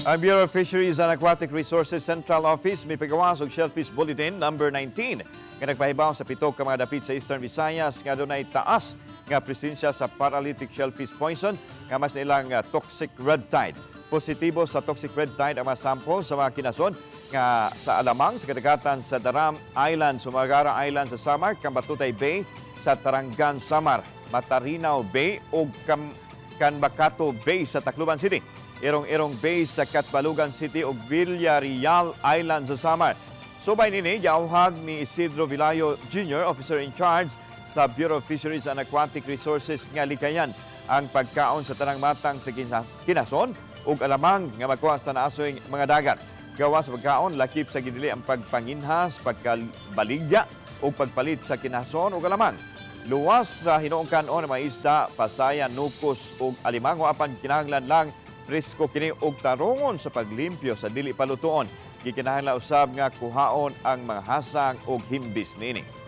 Ang Bureau of Fisheries and Aquatic Resources Central Office mipagawas og Shellfish Bulletin number 19 nga nagpahibaw sa pito ka mga dapit sa Eastern Visayas nga dunay taas nga presensya sa paralytic shellfish poison nga mas nailang toxic red tide. Positibo sa toxic red tide ang mga sample sa mga kinason nga sa alamang sa kadagatan sa Daram Island, Sumagara Island sa Samar, Cambatutay Bay sa Tarangan, Samar, Matarinao Bay ug Canbacato Bay sa Tacloban City, Irong-Irong Bay sa Catbalogan City ug Villareal Island sa Samar. Subay nini, giauhag ni Isidro Vilayo Jr., Officer in Charge sa Bureau of Fisheries and Aquatic Resources, nga likayan ang pagkaon sa tanang matang sa kinason ug alamang nga makuha sa naasoy mga dagat. Gawas sa pagkaon, lakip sa gidili ang pagpanginhas, pagkabaligya ug pagpalit sa kinason ug alamang. Luwas sa hinuong kanon ang mga isda, pasaya, nukos ug alimango, apan kinahanglan lang presko kini og tarungon sa paglimpyo sa dili palutoon. Gikinahanglan usab nga kuhaon ang mga hasang ug himbis nini.